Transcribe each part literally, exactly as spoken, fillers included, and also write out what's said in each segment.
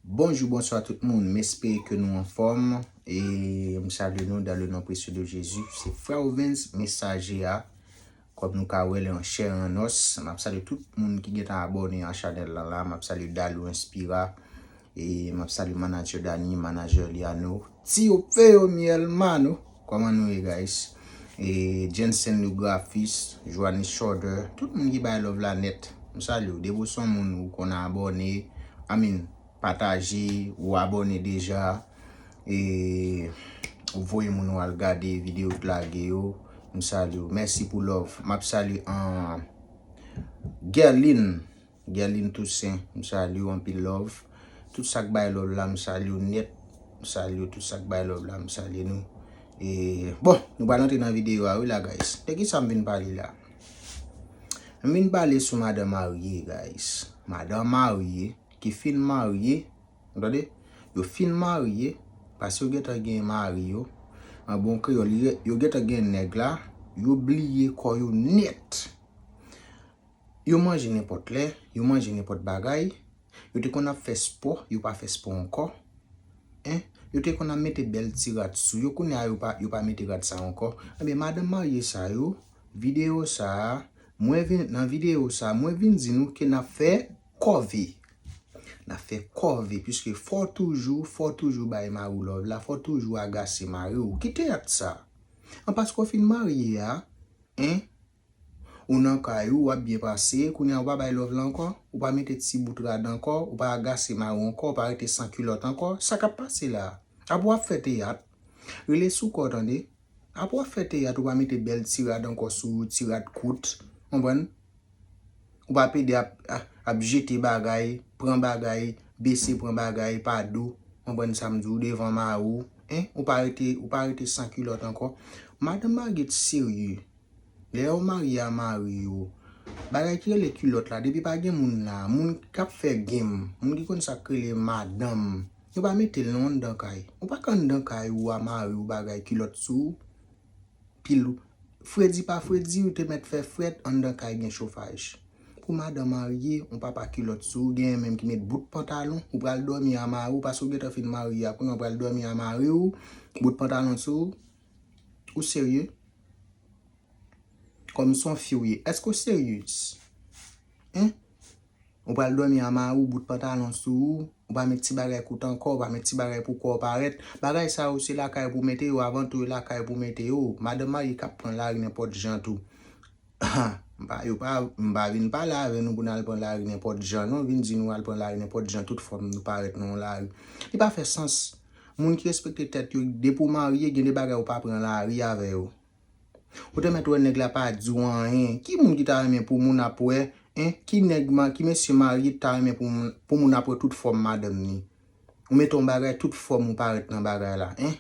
Bonjou, bonswa tout moun. M espere ke nou anfòm. E m salye nou dans le nom précieux de Jésus. Se frè Ovens, mesaje a. Kòm nou ka wè l an chè an os, m ap salye tout moun ki gentan abòne a chanèl lan la. M ap salye Dalou Inspira. E m ap salye manager Dani, manager Liano, Tio Feo, mi hermano. Kòman nou ye, guys? E Jensen le grafis, Joanny Schroeder, tout moun ki bay love la nèt. M salye w. Depi w se yon moun ou konn abòne, I mean, pataje, ou abòne deja, e ou voye moun ou al gade videyo k lage yo. M salye w. Mèsi pou love. M ap salye an Gerline, Gerline Toussaint, m salye w, anpil love. Tout sa k bay love la, m salye w nèt. M salye w, tout sa k bay love la, m salye nou. E bon, nou pral antre nan videyo a wi la, guys. De ki sa m vin pale la? M vin pale sou madan marye, guys. Madan marye ki fin marye, ou tande? Yo fin marye, paske yo gentan gen mari yo. An bon kreyòl, yo, yo gentan gen nèg la, yo bliye kò yo nèt. Yo manje nenpòt lè, yo manje nenpòt bagay. Yo te konn ap fè spò, yo pa fè spò ankò. Hein? Yo te konn ap mete bèl ti rad sou yo, kounye a yo pa, yo pa mete rad sa ankò. Ebyen, madan marye sa yo, videyo sa a, mwen vin, nan videyo sa a, mwen vin di nou ke n ap fè kòve. N ap fè kòve, piske fò w toujou, fò w toujou bay mari w love la, fò w toujou agase mari w. Ki teyat sa? An paske w fin marye a, hein? Ou nan kay ou, w ap byen pase, kounye a ou pa bay love la ankò, ou pa mete ti bout rad ankò, ou pa agase mari w ankò, ou pa rete san kilòt ankò. Sa k ap pase la? Apa w ap fè teyat? Rele sou kò w tande. Apa w ap fè teyat, ou pa mete bèl ti rad ankò sou ou, ti rad kout. Konprann? Ou pa pede ap, ap, ap jete bagay, pran bagay, bese pran bagay, pa do. Konprann sa m di w, devan mari w. Hein? Ou pa rete, ou pa rete san kilòt ankò. Madan marye serye. Lè yo marye a mari yo, bagay ki rele kilòt la, depi pa gen moun la, moun k ap fè game, moun ki konn sa k rele madanm, yo pa mete l non anndan kay. Ou pa ka anndan kay ou a mari w bagay kilòt sou ou. Pil fredi pa fredi, ou te mèt fè frèt anndan kay gen chofaj. Pou madan marye, yon papa kilòt sou ou, genyen menm ki met bout pantalon, ou pral dòmi a mari w, paske w gentan fin marye a, kounye a w pral dòmi a mari w, bout pantalon sou ou. Ou serye? Kòm se yon fi w ye, èske w serye? Hein? Ou pral dòmi a mari w, bout pantalon sou ou, ou pa met ti bagay kout ankò, ou pa met ti bagay pou kò w parèt. Bagay sa yo, se lakay pou w mete yo, avan tou, e lakay pou w mete yo. Madanm marye k ap pran lari nenpòt jan tou. M pa, yo pa, m pa vin pale avè nou pou n al pran lari nenpòt jan, non. Vin di nou al pran lari nenpòt jan, tout fòm nou parèt nan yon lari. Li pa fè sans. Moun ki respekte tèt yo, depi w marye, gen de bagay ou pa pran lari avè yo. Ou te mèt wè nèg la pa di w anyen. Ki moun ki ta renmen pou moun ap wè, hein? Ki nèg ma-, ki mesye marye ta renmen pou moun, pou moun ap wè tout fòm madanm ni? Ou mete yon bagay, tout fòm ou parèt nan bagay la, hein?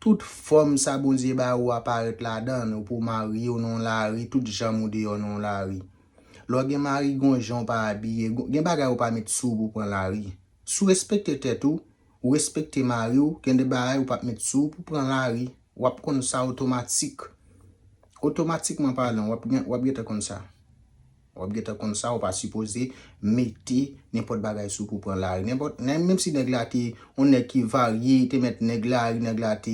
Tout fòm sa Bondye ba ou a parèt ladan l, ou pou marye w nan yon lari, tout janm ou deyò nan yon lari. Lè w gen mari, gen yon jan w pa abiye, gen bagay ou pa met sou ou pou pran lari. Si w respekte tèt ou, ou respekte mari w, gen de bagay ou p ap met sou ou pou pran lari. W ap konn sa otomatik. Otomatikman palan, w ap gen, w ap gentan konn sa. W ap gentan konn sa, ou pa sipoze mete nenpòt bagay sou pou pran lari. Nenpòt, menm si nèg la te yon nèg ki varye, te mèt nèg lari, nèg la te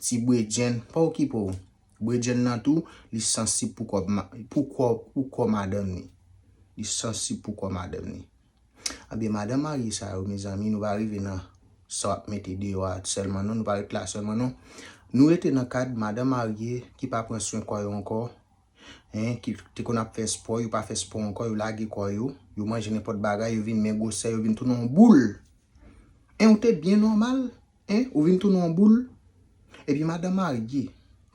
ti bredjenn, pa okipe w. Bredjenn nan tou, li sansib pou kò, pou kò, pou kò madanm ni. Li sansib pou kò madanm ni. Ebyen, madanm marye sa yo, mezanmi, nou pa rive nan sa w ap mete deyò a sèlman, non, nou pa ret la sèlman, non. Nou rete nan kad madanm marye ki pa pran swen kò yo ankò, hein, ki te konn ap fè spò, yo pa fè spò ankò, yo lage kò yo, yo manje nenpòt bagay, yo vin men gwosè, yo vin tounen yon boul. Hein, ou te byen nòmal. Hein? Ou vin tounen yon boul. Epi madanm marye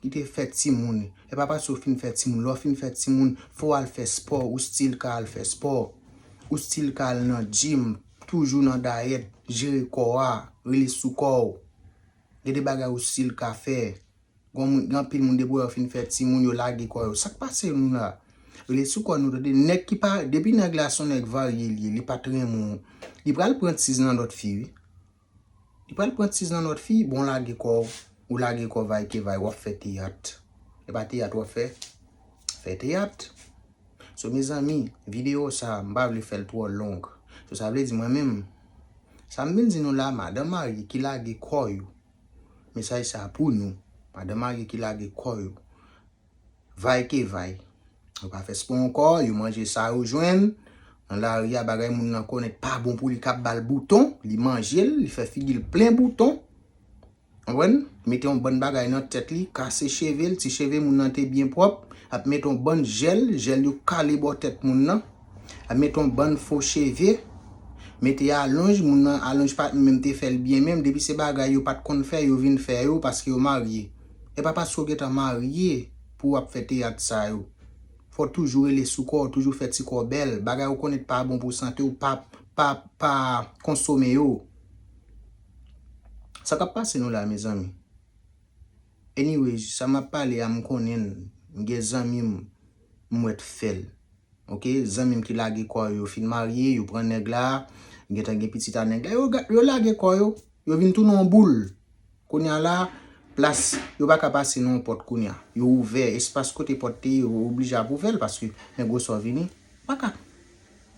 ki te fè timoun, e pa paske w fin fè timoun. Lè w fin fè timoun, fò w al fè spò, ou still ka al fè spò. Ou still ka al nan gym, toujou nan dayèt, jere kò a, rele sou kò w. Gen de bagay ou still ka fè. Gen moun, gen anpil moun depi w wè yo fin fè timoun, yo lage kò yo. Sa k pase nou la? Rele sou kò nou tande. Nèg ki pa, depi nèg la se yon nèg varye li ye, li pa t renmen w, li pral pran tiz nan lòt fi, wi. Li pral pran tiz nan lòt fi, bon, lage kò w, ou lage kò vay ke vay, w ap fè teyat. E pa teyat w ap fè? Fè teyat. So, mezanmi, videyo sa, m pa vle fè l twò long. So, sa vle di mwen menm, Sa m vin di nou la, madanm marye ki lage kò yo. Mesaj sa pou nou. Madanm marye ki lage kò yo. Vay ke vay. Yo pa fè spò ankò, yo manje sa yo jwenn. Nan lari a, bagay moun nan konnen pa bon pou li, k ap ba l bouton, li manje l, li fè figi l plen bouton. Konprann? Mete yon bann bagay nan tèt li, kase cheve l, ti cheve moun nan te byen pwòp, ap mete yon bann jèl, jèl yo kale bò tèt moun nan, ap mete yon bann fo cheve, mete alonj, moun nan alonj pa t menm te fè l byen menm, depi se bagay yo pa t konn fè, yo vin fè yo paske yo marye. E pa paske w gentan marye pou w ap fè teyat sa yo. Fò w toujou rele sou kò w, toujou fè ti kò w bèl. Bagay ou konnen pa bon pou sante w, pa, pa, pa konsome yo. Sa k ap pase nou la, mezanmi? Anyways, sa m ap pale a, m konnen l. M gen zanmi m, m wè t fè l. Oke, zanmi m ki lage kò yo, yo fin marye, yo pran nèg la, gentan gen pitit a nèg la, yo, ga- yo lage kò yo, yo vin tounen yon boul. Kounye a la, plas, yo pa ka pase nan yon pòt kounye a. Yo ouvè, espas kote pòt te ye, yo oblije ap ouvè l paske men gwosè w vini. Pa ka.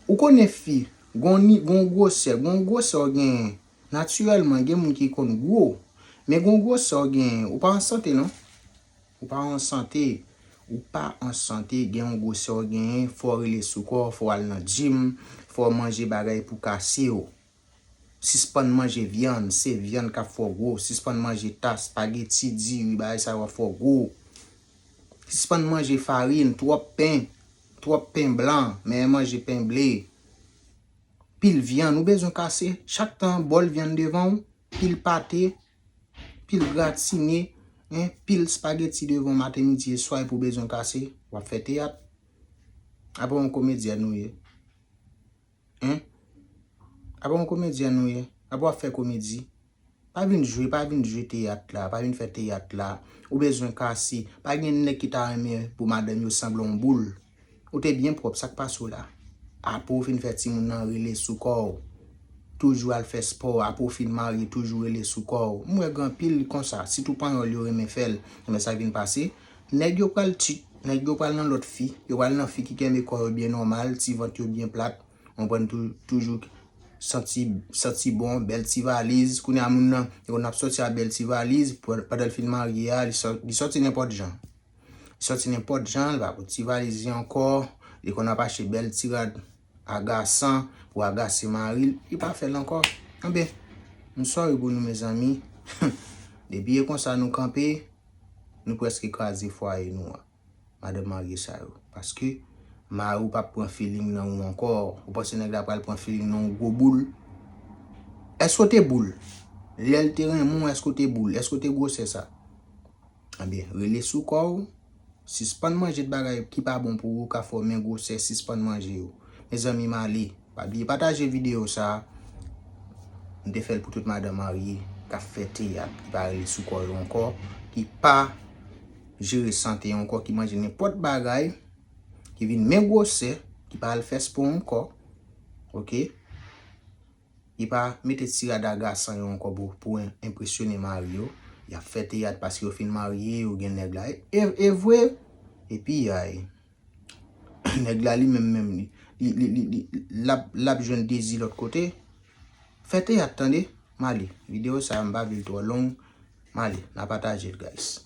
Ou konnen fi, gon ni, gon gwosè, gon gwosè w genyen. Natirèlman, gen moun ki konn gwo. Men gon gwosè w genyen, ou pa an sante non. Ou pa an sante. Ou pa an sante, gen yon gwosè w genyen, fò w rele sou kò w, fò w al nan gym, fò w manje bagay pou kase w. Sispann manje vyann, se vyann k ap fè w gwo. Sispann manje ta, spageti, diri, bagay sa yo ap fè w gwo. Sispann manje farin, twòp pen, twòp pen blan, men manje pen ble. Pil vyann, ou bezwen kase. Chak tan, bòl vyann devan w, pil pate, pil gratine, en, pil spageti devan w maten, midi e swa, epi w bezwen kase. W ap fè teyat. Apa yon komedyèn ou ye? En? Apa yon komedyèn ou ye? Apa w ap fè komedi? Pa vin jwe, pa vin jwe teyat la, pa vin fè teyat la. Ou bezwen kase. Pa gen nèg ki ta renmen pou madanm yo sanble yon boul. Ou te byen pwòp, sa k pase w la? Apre w fin fè timoun nan rele sou kò w. Toujou al fè spò, apre w fin marye, toujou rele sou kò w. M wè gen anpil konsa, sitou panyòl yo renmen fè l. Men sa k vin pase, nèg yo pral tchit, nèg yo pral nan lòt fi, yo pral nan fi ki kenbe kò yo byen nòmal, ti vant yo byen plat. Konprann tou, toujou santi, santi bon, bèl ti valiz. Kounye a moun nan, li konn ap sòti ak bèl ti valiz, pandan l fin marye a, li sò- li sòti nenpòt jan. Li sòti nenpòt jan, li pa pot ti valiz li ankò, li konn ap achte bèl ti rad agasan pou agase mari l, li pa fè l ankò. Anben, m sòri pou nou, mezanmi. Depi e konsa nou kanpe, nou prèske kraze fwaye nou an. Madanm marye sa yo. Paske mari w p ap pran feeling nan ou ankò. Ou panse nèg la pral pran feeling nan yon gwo boul? Èske w te boul? Lè l te renmen w, èske w te boul? Èske w te gwosè sa? Anben, rele sou kò w. Sispann manje bagay ki pa bon pou ou, ka fè w men gwosè, sispann manje yo. Mezanmi, m ale. Pa bliye pataje videyo sa a. M te fè l pou tout madanm marye k ap fè teyat, ki pa rele sou kò yo ankò, ki pa jere sante yo ankò, ki manje nenpòt bagay, ki vin men gwosè, ki pa al fè spò ankò. Oke? Ki pa mete ti rad agasan yo ankò pou, pou en- enpresyone mari yo. Y ap fè teyat paske yo fin marye, yo gen nèg la. E, e vre, epi ay. Nèg la li menm menm li, li, li, li, li, l ap, l ap jwenn dezi lòt kote. Fè teyat tande. M ale. Videyo sa a m pa vle l twò long. M ale. N a pataje l, guys.